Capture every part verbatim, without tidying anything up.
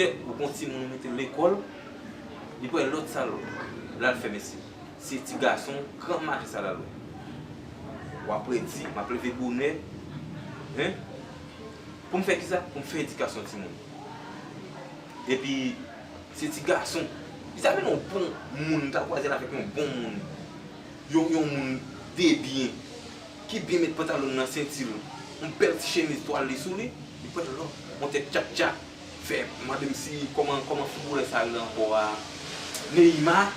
Ou gon timoun ou mete l lekòl, li pral lòt sal, l al fè mesye. Se ti gason gran maten sa l al wè. W ap redi, m ap leve bonè, hein? Pou m fè kisa? Pou m fè edikasyon timoun. Epi, se ti gason. Li sa vin yon bon moun, m ta kwaze l avèk yon bon moun. Yon, yon moun debyen, ki byen met pantalon nan senti l, yon bèl ti chemiz twal li sou li, li pral lòt, yon tèt tchatcha, fè mande m si kòman, kòman foutbolè sa rele ankò a, Neymar,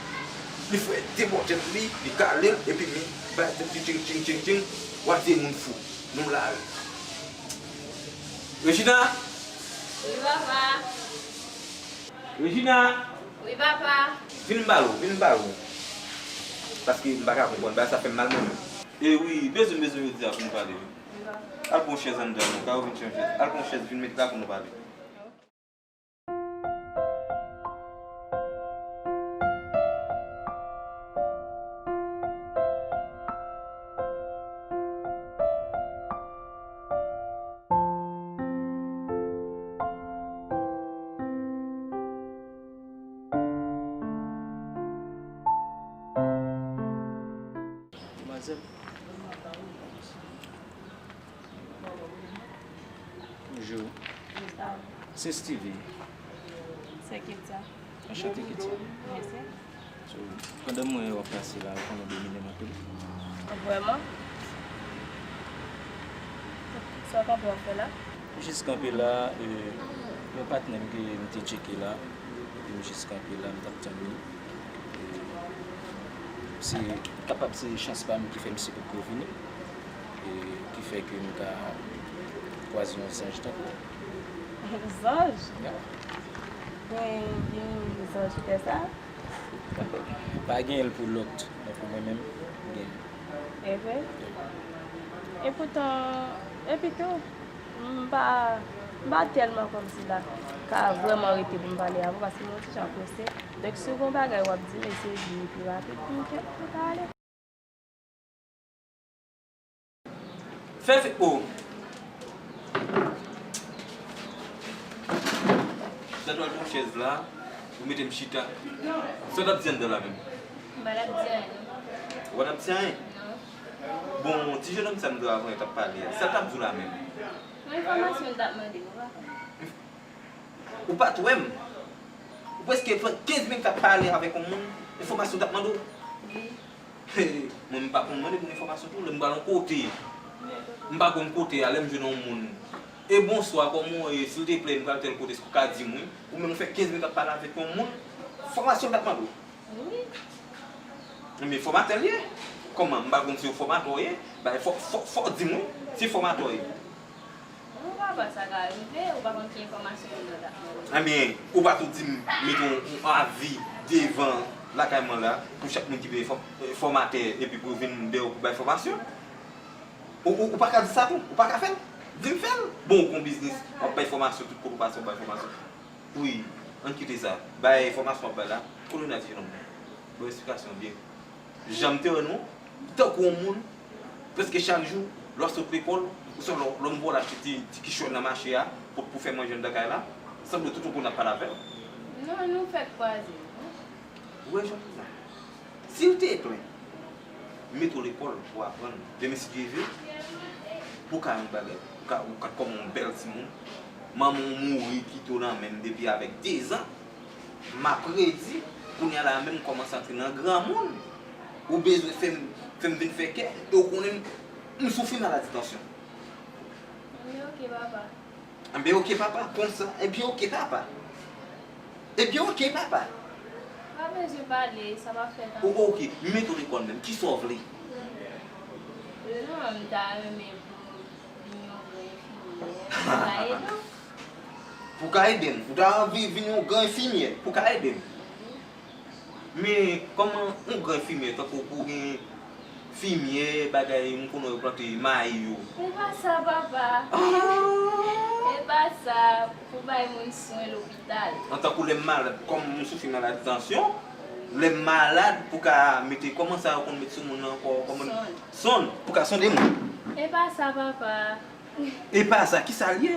li fè de bò tèt li, li kale l, epi li bay tèt li tching, tching, tching, tching, w a di moun fou, nou la wi. Regina! Wi, papa. Regina! Wi, papa. Vin m pale w, vin m pale w. Paske m pa ka konprann, bagay sa fè m mal mwen menm. E wi, bezwen, bezwen jodi a pou nou pale, wi. Wi, papa. Al pran yon chèz anndan, non, ka ou vin chanje. Al pran yon chèz, vin met la pou nou pale. Demwazèl. Bonjou. Se Steevie. Se Ketia. Anchante, Ketia. Mèsi. So, pandan m wè w ap pase la, ou konnen w domine m anpil. Vrèman? Sa w kanpe w ap fè la? M jis kanpe la, e, yon patnè m ke m te tcheke la, epi m jis kanpe la, m t ap tann li. E, se, kapab se chans pa m ki fè misye potko vini, e, ki fè ke m ka kwaze yon zanj tankou w. Yon zanj? Ya. Gen, gen zanj ki fè sa? Pa gen l pou lòt, men pou mwen menm, m gen l. E vre? Epoutan, epitou, m pa, m pa tèlman kòmsi la ka vrèman rete pou m pale avè w, paske m yon ti jan prese. Donk, si w gen yon bagay w ap di m, eseye di m li pi rapid pou m, pou m ka ale. Fè, fè, o. Sa dwe al pran chèz la, ou mete m chita. Sa w t ap di anndan la menm? M pa t ap di anyen, non. Ou pa t ap di anyen? Non. Bon, ti jennonm sa m te wè avan yo t ap pale a, sa l t ap di w la menm? Yon enfòmasyon l t ap mande m, ou pa konn. Ou pa t wè m? Ou prèske pran kenz minit ap pale avèk yon moun, enfòmasyon w t ap mande w? Wi. Mwen, m pa konn mande moun enfòmasyon tou, lè m pral yon kote. M pa konn kote a, lè m jwenn yon moun. E bonswa, kòman w ye? Silteplè, m pral tèl kote, èske w ka di m, wi? Ou menm, ou fè kenz minit ap pale avèk yon moun, enfòmasyon w t ap mande w? Wi. Men fòmatè l ye. Kòman? M pa konn si w fòmatè w ye. Bay, fò, fò, fò w di m, wi, si fòmatè w ye. Non, papa, sa ka rive, ou pa konn ki enfòmasyon moun nan t ap mande. Ebyen, ou pa tou di m, mete yon, yon avi devan lakay mwen la, pou chak moun ki vle fò-, fòmatè, epi pou yo vin dèyè w pou bay fòmasyon? Ou, ou, ou pa ka di sa tou? Ou pa ka fè l? Di m fè l. Bon, ou gon biznis, w ap bay fòmasyon, tout kote ou pase, w ap bay fòmasyon. Wi, ann kite sa. Bay enfòmasyon w ap bay la. Kounye a ti jennonm. Bon, esplikasyon byen. Jan m te wè nou, tankou yon moun, prèske chak jou, lè w sot lekòl, ou se lè, lè m wè w al achte ti, ti kichòy nan mache a, pou, pou fè manje anndan kay la, sanble tout yon kounye a ap pale avè w. Non, nou fèk kwaze. Ou wè jan m di la. Silteplè, mete w lekòl pou aprann. Demen, si Dye vle, pou w ka yon bagay, pou w ka, ou ka kòman yon bèl timoun. Manman w mouri, kite w nan men m depi avèk dezan. M ap redi, kounye a la menm, m kòmanse antre nan granmoun. Ou bezwen fè m, fè m vin fè kè, e w konnen m, m soufri maladi tansyon. Anben, oke, papa. Anben, oke, papa. Konsa, ebyen, oke, papa. Ebyen, oke, papa. Pa bezwen pale, sa pa fè tan. O, oke, mete w lekòl menm. Kisa w vle? Non, m ta renmen pou m vin yon gran enfimyè. Pou ka ede w. Pou ka ede m. Ou ta anvi vin yon gran enfimyè pou ka ede m. Men kòman yon gran enfimyè, tankou pou gen enfimyè, bagay, m konnen yo plante mayi yo. E pa sa, papa. Ah! E pa sa, pou bay moun swen lopital. Antankou lè m malad, kòm m soufri maladi tansyon, lè m malad, pou ka mete, kòman sa yo konn met sou moun nan ankò, kòman? Sonn. Sonn, pou ka sonde moun. E pa sa, papa. E pa sa, kisa l ye?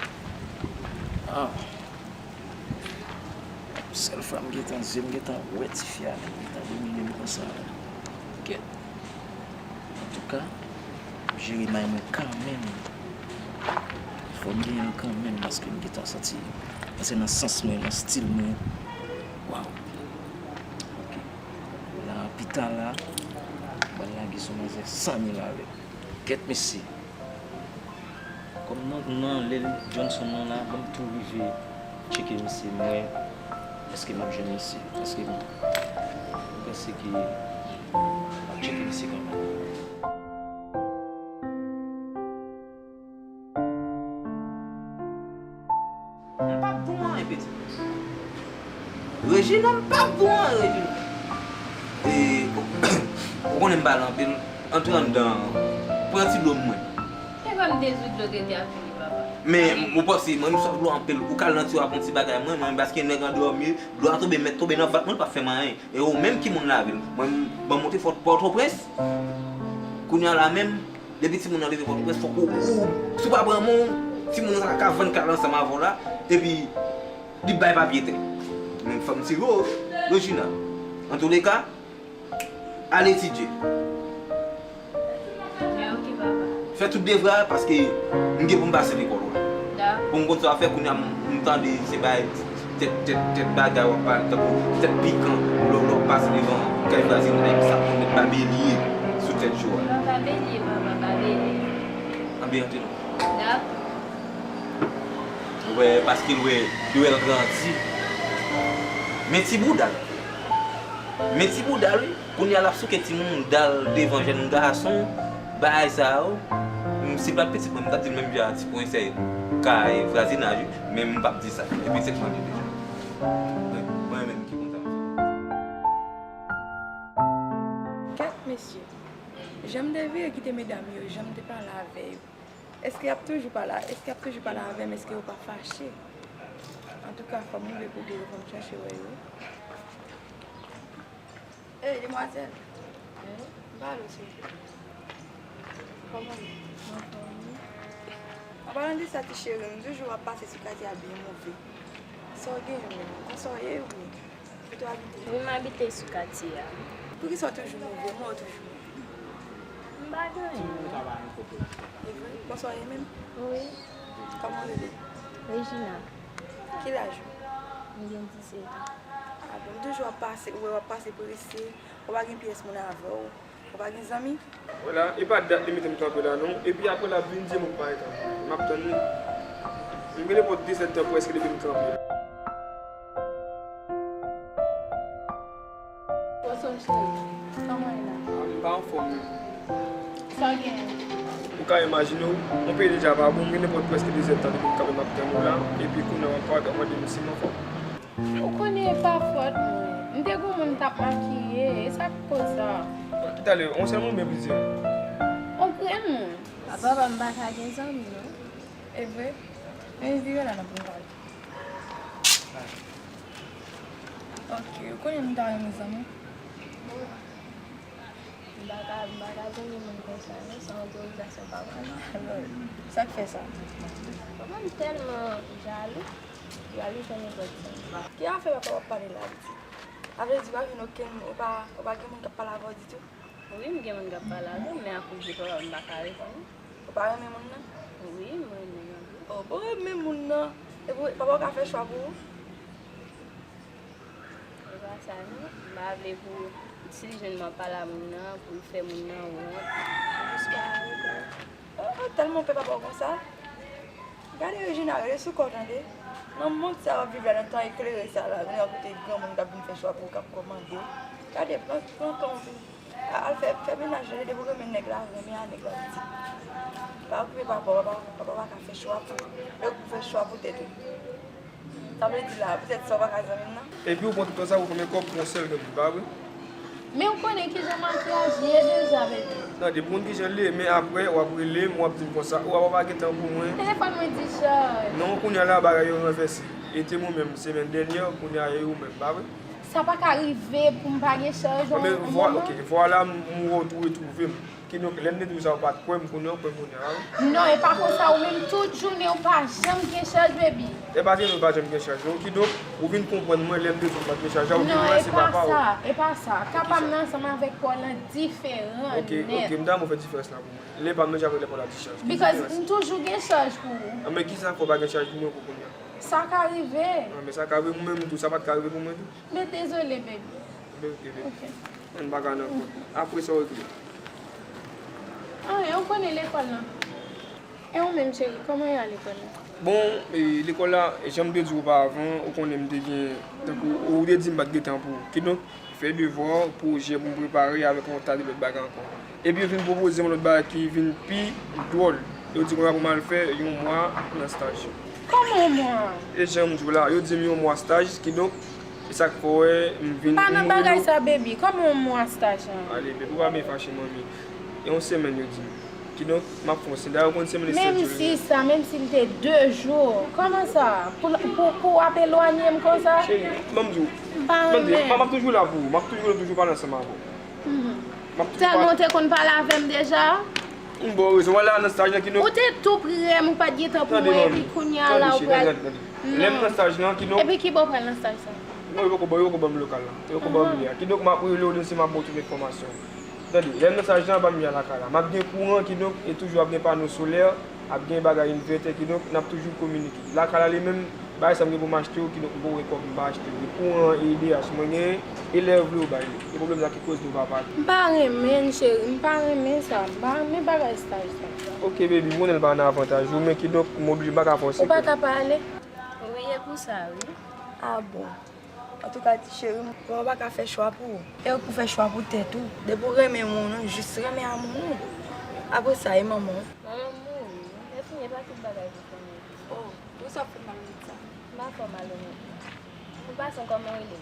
Ah. Sèl fwa m gentan, zye m gentan wè tifi a, li gentan domine m konsa la. Kèt. Antouka, m jere may mwen kanmenm. Fò m genyen l kanmenm, paske m gentan santi, paske nan sans mwen, nan stil mwen. Waw. Ok. La, pita la, m pral lage sou manzè san mil avè l. Kèt mesye. Kòm nan, nan lè Johnson nan la, ban m tou rive tcheke misye, m wè èske m ap jwenn misye. Èske m, m panse ke m ap tcheke misye kanmenm. M p ap bon anyen, pitit. Rejina, m p ap bon anyen, Rejina. E, ou konnen m pale anpil. Antre anndan an. Pran ti dlo mwen. E kòm te di w dlo te te ap fini, papa. Men, ou panse, mwen, m swaf dlo anpil. Ou ka al nan tiwa pran ti bagay mwen, mwen, paske nèg andòmi, dlo a tonbe, mèt tonbe nan vant mwen, l p ap fè m anyen. E ou menm ki moun lavil. Mwen, m, ban m monte fò Pòtoprens. Kounye a la menm, depi timoun nan rive Pòtoprens, fòk ou, ou, si w pa pran men w, timoun nan ka vann kay la ansanm avè w la, epi li bay papye tè. Men fanm serye, Rejina. Antouleka, al etidye. Men ok, papa. Fè tout devwa, paske m gen pou m pase lekòl, wi. Dakò. Pou m konn sa w ap fè, kounye a m, m tande se bay tèt, tèt, tèt bagay w ap pale, tankou tèt pikan, lè, lè w ap pase devan kay vwazinay, sa konn met babelye sou tèt yo a. Non, babelye, papa, babelye. Anben, antre non. Dakò. Ou wè, paske l wè, li wè l grandi. Men ti bouda l. Men ti bouda l, wi. Kounye a l ap souke timoun, dal devan jèn gason, bagay sa yo. M, si m t ap pitit mwen, m t ap di l menm jan a ti prensè kay vwazinaj, wi, men m p ap di sa. Epi se k mande deja. Mwen, mwen menm ki konn sa m fè. Kèt, mesye. Jan m te vire kite medam yo, jan m te pale avè yo. Èske y ap toujou pale, èske y ap toujou pale avè m? Èske yo pa fache? Antouka, fò m rive kote yo, fò m chache wè yo. Ey, demwazèl. M pale w, silvouplè. Kòman w ye? Mwen anfòm wi. An palan de sa, ti cheri, m di w jou w ap pase sou katye a byen move. Sa w genyen menm? Konsa w ye wi? Kote w abite? Wi, m abite sou katye a. Poukisa w toujou move? Mwen w toujou move. M pa gen anyen. E vre? Konsa w ye menm? Wi. Kòman w rele? Regina. Ki laj ou? M gen disèt an. A bon, m toujou ap pase, wè w ap pase prese, ou pa gen pyès moun avè w, ou pa gen zanmi? Wè la, e pa dat li mete m kanpe la non, epi apre l ap vin di m ou pa gen kanpe. M ap tann li. M gen nenpòt disèt tan prèske depi m kanpe la. What's up, cheri? Kòman w ye la? M pa anfòm non. Sa w genyen? Ou ka imajine w, yon peyi deja pa bon, m gen nenpòt prèske dezèdtan depi m kanpe m ap tann ou la, epi kounye a w ap mande m si m anfòm. Ou konnen e pa fòt mwen. M te gon moun m t ap makiye, e sa k koz sa. Talè, yon sèl moun oubyen plizyè? Yon grenn moun. A papa, m pa ka gen zanmi non. E vre? Men vire la nan pou m pale. Ok, ou konnen m ta renmen zanmi. M pa ka, m pa ka zanmi moun konsa non, san otorizasyon papa non. Alò, sa k fè sa? Papa m tèlman jalou, jalou jan nenpòt zanmi. Ki afè papa w ap pale la, pitit? A vle di, pa jwenn okenn, ou pa, ou pa gen moun k ap pale avè w ditou? Wi, m gen moun k ap pale avè m, men akoz de papa m, m pa ka reponn. Ou pa renmen moun nan? Wi, m renmen l anpil. O, bon, renmen moun nan. Epi, papa w ka fè chwa pou ou? E pa sa non, m pa vle pou, si l jwenn m ap pale a moun nan, pou l fè moun nan wont. Jis pa reponn. O, o, tèlman w pè papa w konsa. Gade Regina, rete sou kò w tande. Nan mond sa w ap viv la, nan tan eklere sa la, vin kote granmoun k ap vin fè chwa pou ou, k ap kòmande w. Gade, pran, pran tan w pou, a, al fè, fè mennaj la, depi w renmen nèg la, renmen a nèg la pitit. Pa okipe papa w, papa, papa w pa ka fè chwa pou ou. Lè w pou fè chwa pou tèt ou. Sa vle di la, poutèt sa w pa ka zanmi m nan? Epi w pran tout tan sa pou fè makeup pou yon sèl grenn moun, pa vre? Men w konnen kijan makiyaj ye deja, bebe. Tande, pou konn kijan l ye, men apre, w ap rele m, w ap di m konsa, ou pa gen tan pou mwen. Telefòn mwen dichaj. Non, kounye a la, bagay yo ranvèse. E te mwen menm, semèn dènyè, kounye a e ou menm, pa vre? Sa pa ka rive pou m pa gen chaj yon moman. Vwala, m wè w tou retwouve m. Kidonk, lè m te di w sa, ou pa t kwè m, kounye a w kwè m kounye a, wi. Non, e pa konsa, ou menm tout jounen ou pa janm gen chaj, baby. E pa kesyon ou pa janm gen chaj, non. Kidonk, ou vin konprann mwen lè m te di w m pa t gen chaj la, ou vin wè se pa pa w. Non, e pa sa, e pa sa. Ka pa m nan ansanm avèk pa w lan diferan nèt. Ok, ok, m ta renmen w fè diferans la pou mwen. Lè pa m nan avèk lè pa w la dichaj. Because m toujou gen chaj pou ou. Anben, kisa k fè w pa gen chaj pou mwen pou kounye a? Sa ka rive. Anben, sa ka rive pou mwen menm tou, sa pa t ka rive pou mwen tou? Men dezole, baby. Anben, ok, baby. Ok. Ann pa ka nan kont. Apre sa w regle. Anyen, ou konnen lekòl lan. E ou menm, cheri, kòman y a lekòl lan? Bon, e, lekòl la, jan m te di w oparavan, ou konnen m te gen, tankou, ou te di m pa t gen tan pou ou. Kidonk, fè devwa, pwojè pou m prepare avèk yon ta de lòt bagay ankò. Epi yo vin pwopoze m yon lòt bagay ki vin pi dwòl. Yo di konsa pou m al fè yon mwa nan staj. Kòman yon mwa? E jan m di w la, yo di m yon mwa staj, kidonk, e sa k fè w wè m vin. M pa nan bagay sa, baby. Kòman yon mwa staj lan? Ale, baby, ou pa byen fache, manmi. E yon semèn, yo di m. Kidonk, m ap fè yon semèn. Dayè, ou konn semèn e sèt jou. Menm si sa, menm si l te de jou. Kòman sa? Pou, pou, pou w ap elwanye m konsa? Cheri, ban m di w. M pa renmen. Tande, m ap toujou la pou ou. M ap toujou, toujou pale ansanm avè w. M ap toujou pale. Tèlman w te konn pale avè m deja. M ba w rezon. W al la nan staj lan, kidonk. Ou te tou pre m, ou pa t gen tan pou mwen, epi kounye a la ou pral. Tande, manmi. Tande, cheri, tande, tande. Lè m nan staj lan, kidonk. Epi kibò w pral nan staj sa? Non, yo poko ban, yo poko ban m lokal la. Yo poko ban m li a. Kidonk, m ap rele w demen, m ap ba w tout enfòmasyon. Tande, lè m nan staj lan, ban m li a lakay la. M ap gen kouran, kidonk, e toujou ap gen pano solè, ap gen bagay envètè, kidonk, n ap toujou kominike. Lakay la, li menm, bagay sa m gen pou m achte yo, kidonk, m poko gen kòb, m pa achte yo. E kouran, e I D H, mwen genyen, e lè yo vle yo bay li. E pwoblèm sa ki koz nou pa pale. M pa renmen l, cheri, m pa renmen sa. M pa renmen bagay staj sa. Ok, baby, m konnen l pa nan avantaj ou, men kidonk, m oblije, m pa ka fòse. Ou pa ka pale? Wi, e pou sa, wi. A bon. Antouka, ti cheri, m, papa w pa ka fè chwa pou ou. E ou k pou fè chwa pou tèt ou. Depi w renmen moun ou, jis renmen a moun ou. Apre sa, e manman w? Manman m mouri. Lè fini, e pa tout bagay pou konnen. Oh, poukisa w ap fè m mal konsa? M pa fè w mal, onètman. Pou pasan, kòman w rele?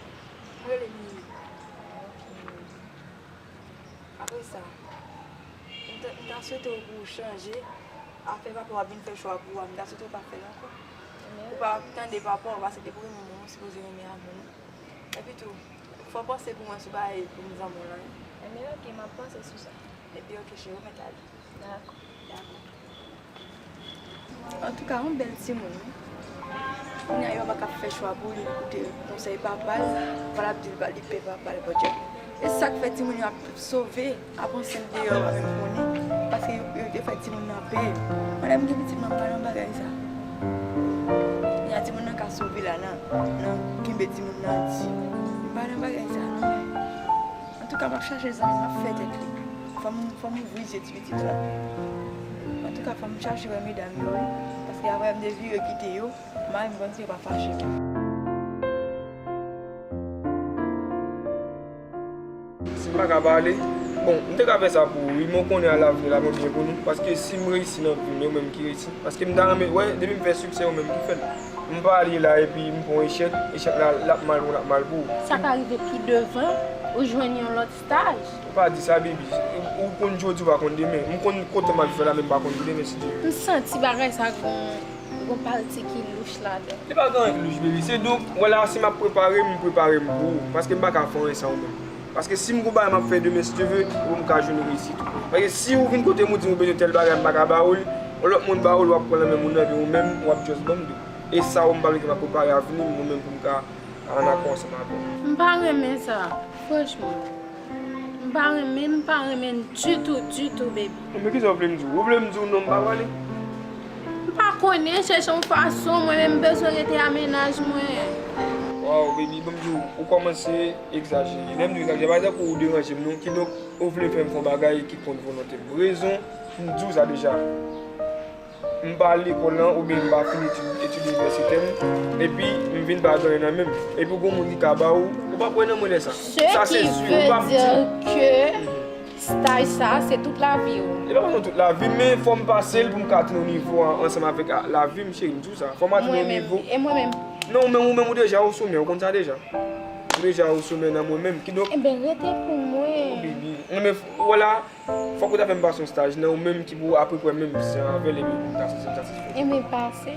M rele Mimi. Ok. Apre sa, m ta, m ta swete w pou w chanje afè papa w ap vin fè chwa pou ou a, m ta swete w pa fè l ankò. Ou pa tande papa w, paske depi w renmen moun, ou sipoze renmen a moun. Epi tou, Fò w panse pou mwen sou bagay pou m zanmi w lan wi. Ebyen, oke, m ap panse sou sa. Ebyen, oke, cheri, ou mèt ale. Dakò. Dakò. Antouka, yon bèl timoun, wi. Kounye a, yon manman k ap fè chwa pou li, li koute konsèy papa l, pa l ap di l pa, li pè papa l, bòdye. E sa k fè timoun yo ap sove, ap ansent deyò, pa menm konnen, paske yo, yo te fè timoun nan pè. Mwen, lè m gen pitit mwen, m pa nan bagay sa. Kounye a, timoun nan ka sove la, nan, nan kenbe timoun nan di. M pa nan bagay sa, non. Antouka, m ap chache zanmi, m ap fè tèt li. Fò m, fò m ouvri zye ti pitit la. Antouka, fò m chache wè medam yo, wi. Paske apre m te vire kite yo, mari m konn si yo pa fache menm. Si m pa ka pale, bon, m te ka fè sa pou ou, wi, men w konnen a lavi la mwen byen pou nou. Paske si m reyisi nan vi m, e ou menm ki reyisi. Paske m ta renmen, wè, depi m fè siksè, ou menm ki fè l. M pale la epi m pran echèk, echèk la, l ap mal pou l ap mal pou ou. Sa ka rive pi devan, ou jwenn yon lòt staj. Ou pa di sa, baby. Ou, ou konn jodi, ou pa konn demen. M konn kote m ap viv la, men m pa konn pou demen, si Dye vle. M santi bagay sa gon, gon pati ki louch ladan. Li pa gen anyen ki louch, baby. Se donk, wè la, si m ap prepare m, m prepare m pou ou. Paske m pa ka fè anyen san ou menm. Paske si m gon bagay m ap fè demen, si Dye vle, pou m ka jwenn reyisit ou. Paske si ou vin kote m, ou di m ou bezwen tèl bagay, m pa ka ba ou l, yon lòt moun ba ou l, w ap pran nan men moun nan, epi ou menm, w ap just ban m tou. E sa, ou m pa vle ke m ap prepare avni m, ou menm pou m ka ann akò ansanm avè w. M pa renmen sa, franchman. M pa renmen, m pa renmen ditou, ditou, baby. Men kisa w vle m di w? Ou vle m di w non, m pa prale? M pa konnen, chèche yon fason, mwen menm m bezwen rete a mennaj mwen. Waw, baby, ban m di w, ou kòmanse egzajere. Lè m di w egzajere, pa egzanp ou deranje m non, kidonk ou vle fè m fè yon bagay ki kont volonte m. Rezon, m di w sa deja. M pa al lekòl lan, oubyen m pa fin etid, etid inivèsitè m, epi m vin pa gen anyen nan men m. Epi w gon moun ki ka ba ou, ou p ap wè nan mwen lè sa. Sa se si, ou p ap di. Ce qui veut dire que staj sa, se tout lavi w. E pa bezwen tout lavi m, men fò m pase l pou m ka atenn yon nivo a, ansanm avèk a, lavi m, cheri, m di w sa. Fò m atenn yon nivo. E mwen menm? Non, men ou menm ou deja o somè, ou konn sa deja. Ou deja o somè nan mwen menm. Kidonk. Enben, rete pou mwen. Oh, baby. Non, men, w wè la, fòk ou ta fè m pase yon staj nan ou menm ki pou apeprè menm jan avè l epi pou m ta santi m satisfè. Enben, pase.